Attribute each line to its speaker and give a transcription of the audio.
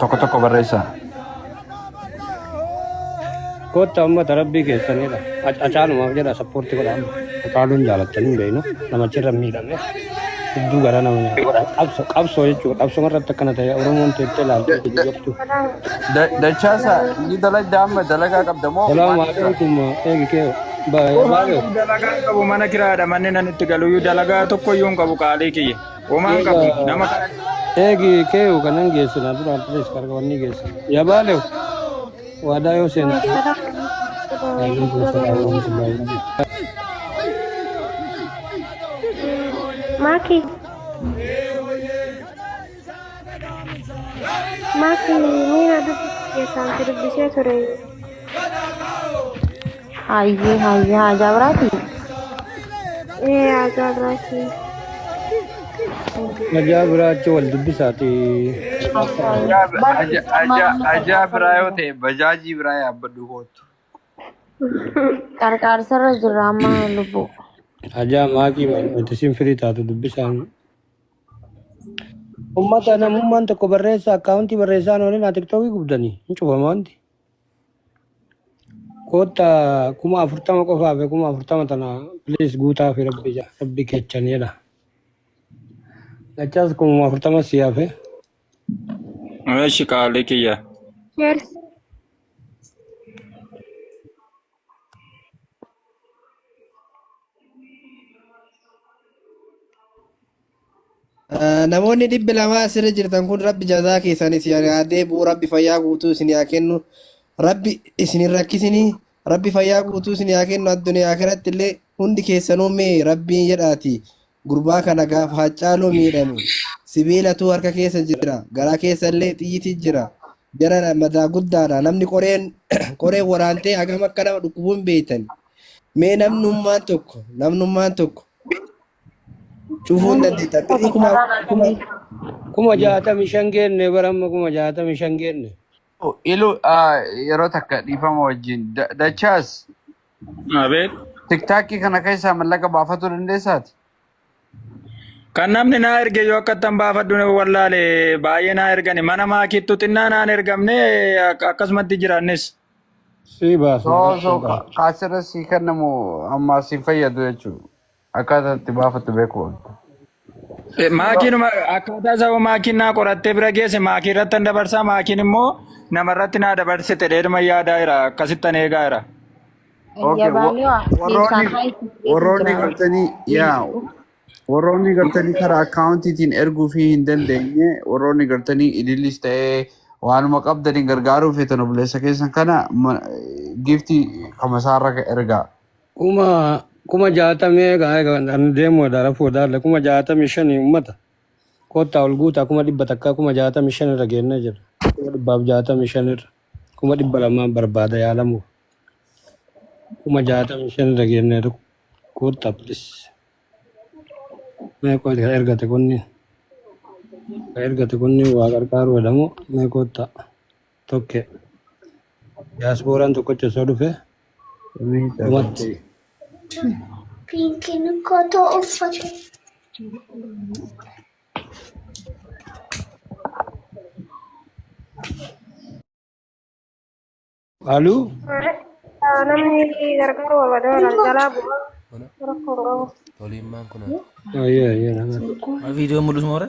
Speaker 1: Tokko tokko barreessaa.
Speaker 2: Kottaa uummata rabbii keessanidha. Hacaalumaaf jedha support godha amma. Hacaaluun jaalattanii hin beeknu. Namachirra miidhame. Hedduu garaa nama nyaata. Qabsoo qabsoo jechuudha. Qabsoo irratti akkana ta'e Oromoon teettee ilaaltee jirtu.
Speaker 1: Dachaasa ni dalagda amma dalagaa qabda moo
Speaker 2: Salaamu
Speaker 1: maal jira?
Speaker 2: alaikum eegi kee
Speaker 3: Homaan
Speaker 2: baay'ee.
Speaker 3: qabu, dalagaa hin qabu, mana kiraadha manni nan itti galuyyuu dalagaa tokko iyyuu hin qabu qaalii kiyya. Homaan qabu nama kana.
Speaker 2: Eegi kee kanan geessina duraan please qarqabanni geessina. Yabaalew waadaa yoo seente. Alaikum salaam wa rahmatullahi wa barakatuh.
Speaker 4: Maki. Maki ni na dubbisee keessaan si dubbisee ture.
Speaker 5: Hayyee hayyee haajaa biraati.
Speaker 4: Ee haajaa biraati.
Speaker 2: Ajaa biraachi wal dubbisaati.
Speaker 1: Ajaa biraa yoo ta'e bajaajii biraa yaabbadhu kootu.
Speaker 5: Qarqaarsarra jirra amma lubbuu.
Speaker 2: Ajaa maakii miti sin firii taatu dubbisaan. Uummata namummaan tokko barreessa akkaawuntii barreessaan waliin haa tiktookii gubdanii hin cufama wanti. Kootta 40,000 qofaa fi 40,000 tana please guutaa fi rabbi rabbi keechanidha. Dachaas 40,000 si hafe.
Speaker 3: Eeshi qaalii kiyya.
Speaker 4: Cheers.
Speaker 6: Namoonni 200 asirra jirtan kun rabbi jazaa keessan isin haa deebi'u, rabbi fayyaa guutuu isin haa kennu, rabbi isin hin rakkisinii, rabbi fayyaa guutuu isin haa kennu addunyaa akhiratti illee hundi keessanuu. Mee rabbiin jedhaati gurbaa kana gaafa Haccaaluu miidhame sibiilatu harka keessa jira, garaa keessa illee xiyyiti jira, jara madaa guddaadha. Namni qoreen qoreen waraantee hagam akka nama dhukkubuu hin beektan. Mee namnummaan tokko cufuu hin dandeettan birrii kuma kuma
Speaker 2: 65,000 geenne bara amma 65,000 geenne.
Speaker 1: Ilu yeroo takka dhiifama wajjin Dachaas.
Speaker 3: Abeet.
Speaker 1: Tiktaakii kana keessaa mallaqa baafachuu dandeessaati?
Speaker 3: Kan namni naa erge yoo akka ittan baafadhu wallaale, baay'ee naa ergani, mana maakittu xinnaa naan ergamne, akkasumatti jiraannis.
Speaker 2: Si baasna
Speaker 1: So so
Speaker 2: rakkoo qaba.
Speaker 1: Kaasirra sii kennamu amma siin fayyadu jechuudha. Akkaataa itti baafattu beekuu qabda.
Speaker 3: Maakiinuma akkaataa isaa maakiin naa qorattee bira geesse, maakii irratti an dabarsaa, maakiin immoo namarratti naa dabarsite dheeduma yaadaa jira, akkasittan eegaa jira.
Speaker 1: Okay,
Speaker 5: Yabaaliwa
Speaker 1: warroonni
Speaker 5: keessaan haa
Speaker 1: warroonni
Speaker 5: jira.
Speaker 1: gartanii yaa warroonni gartanii karaa akkaawuntiitiin erguu fi hin dandeenye, warroonni gartanii ilillis ta'ee waanuma qabdaniin gargaaruu feetan, obboleessa keessan kana giiftii kamasaarra ergaa.
Speaker 2: 60,000 egaa egaa an deemu rafuudha 65,000 uummata. Kottaa ol guutaa 100,000 65,000 irra geennee jira. 165,000 irra. 200,000 barbaada yaalamuuf. 65,000 irra geennee kottaa please. Mee qooti ka ergate kunni. Ka ergate kunni waa qarqaaru jedhamu mee kottaa. Tokke. Diyaaspooraan tokkocha osoo dhufe dhumatti.
Speaker 4: Pinkiin kotoo uffate.
Speaker 2: Aluu.
Speaker 4: Namni gargaaru barbaade jalaa bu'aa rakkoo hin qabu.
Speaker 7: Toliimmaan kun
Speaker 2: Ayyee ayyee nama.
Speaker 7: Viidiyoo mul'isu moore?